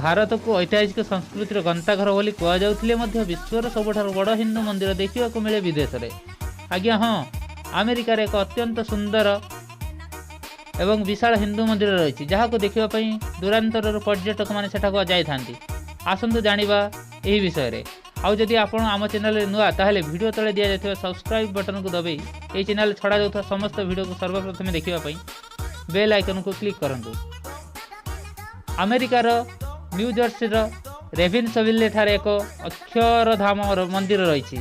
ଭାରତକୁ ଐତିହାସିକ ସଂସ୍କୃତିର ଗନ୍ତାଘର ବୋଲି କୁହାଯାଉଥିଲେ ମଧ୍ୟ ବିଶ୍ୱର ସବୁଠାରୁ ବଡ଼ ହିନ୍ଦୁ ମନ୍ଦିର ଦେଖିବାକୁ ମିଳେ ବିଦେଶରେ। ଆଜ୍ଞା ହଁ, ଆମେରିକାରେ ଏକ ଅତ୍ୟନ୍ତ ସୁନ୍ଦର ଏବଂ ବିଶାଳ ହିନ୍ଦୁ ମନ୍ଦିର ରହିଛି, ଯାହାକୁ ଦେଖିବା ପାଇଁ ଦୂରାନ୍ତରରୁ ପର୍ଯ୍ୟଟକମାନେ ସେଠାକୁ ଯାଇଥାନ୍ତି। ଆସନ୍ତୁ ଜାଣିବା ଏହି ବିଷୟରେ। ଆଉ ଯଦି ଆପଣ ଆମ ଚ୍ୟାନେଲରେ ନୂଆ, ତାହେଲେ ଭିଡ଼ିଓ ତଳେ ଦିଆଯାଇଥିବା ସବସ୍କ୍ରାଇବ୍ ବଟନକୁ ଦବାଇ ଏହି ଚ୍ୟାନେଲ ଛଡ଼ାଯାଉଥିବା ସମସ୍ତ ଭିଡ଼ିଓକୁ ସର୍ବପ୍ରଥମେ ଦେଖିବା ପାଇଁ ବେଲ୍ ଆଇକନକୁ କ୍ଲିକ୍ କରନ୍ତୁ। ଆମେରିକାର ନ୍ୟୁଜର୍ସିର ରେଭିନ୍ସଭିଲେ ଠାରେ ଏକ ଅକ୍ଷରଧାମ ମନ୍ଦିର ରହିଛି।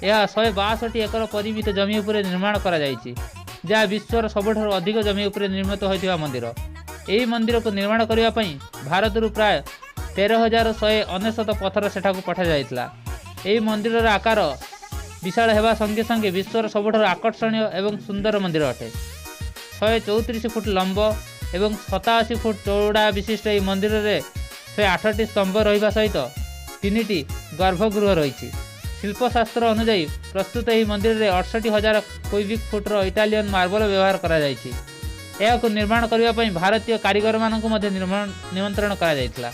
ଏହା 162 ଏକର ପରିମିତ ଜମି ଉପରେ ନିର୍ମାଣ କରାଯାଇଛି, ଯାହା ବିଶ୍ୱର ସବୁଠାରୁ ଅଧିକ ଜମି ଉପରେ ନିର୍ମିତ ହୋଇଥିବା ମନ୍ଦିର। ଏହି ମନ୍ଦିରକୁ ନିର୍ମାଣ କରିବା ପାଇଁ ଭାରତରୁ ପ୍ରାୟ 13,199 ପଥର ସେଠାକୁ ପଠାଯାଇଥିଲା। ଏହି ମନ୍ଦିରର ଆକାର ବିଶାଳ ହେବା ସଙ୍ଗେ ସଙ୍ଗେ ବିଶ୍ୱର ସବୁଠାରୁ ଆକର୍ଷଣୀୟ ଏବଂ ସୁନ୍ଦର ମନ୍ଦିର ଅଟେ। 134 ଫୁଟ ଲମ୍ବ ଏବଂ 87 ଫୁଟ ଚଉଡ଼ା ବିଶିଷ୍ଟ ଏହି ମନ୍ଦିରରେ 108ଟି ସ୍ତମ୍ଭ ରହିବା ସହିତ ତିନିଟି ଗର୍ଭଗୃହ ରହିଛି। ଶିଳ୍ପଶାସ୍ତ୍ର ଅନୁଯାୟୀ ପ୍ରସ୍ତୁତ ଏହି ମନ୍ଦିରରେ 68,000 କ୍ୟୁବିକ୍ ଫୁଟର ଇଟାଲିଆନ୍ ମାର୍ବଲ ବ୍ୟବହାର କରାଯାଇଛି। ଏହାକୁ ନିର୍ମାଣ କରିବା ପାଇଁ ଭାରତୀୟ କାରିଗରମାନଙ୍କୁ ମଧ୍ୟ ନିମନ୍ତ୍ରଣ କରାଯାଇଥିଲା।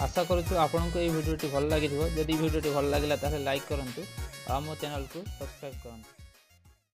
ଆଶା କରୁଛୁ ଆପଣଙ୍କୁ ଏହି ଭିଡ଼ିଓଟି ଭଲ ଲାଗିଥିବ। ଯଦି ଭିଡ଼ିଓଟି ଭଲ ଲାଗିଲା, ତାହେଲେ ଲାଇକ୍ କରନ୍ତୁ ଆଉ ଆମ ଚ୍ୟାନେଲକୁ ସବସ୍କ୍ରାଇବ୍ କରନ୍ତୁ।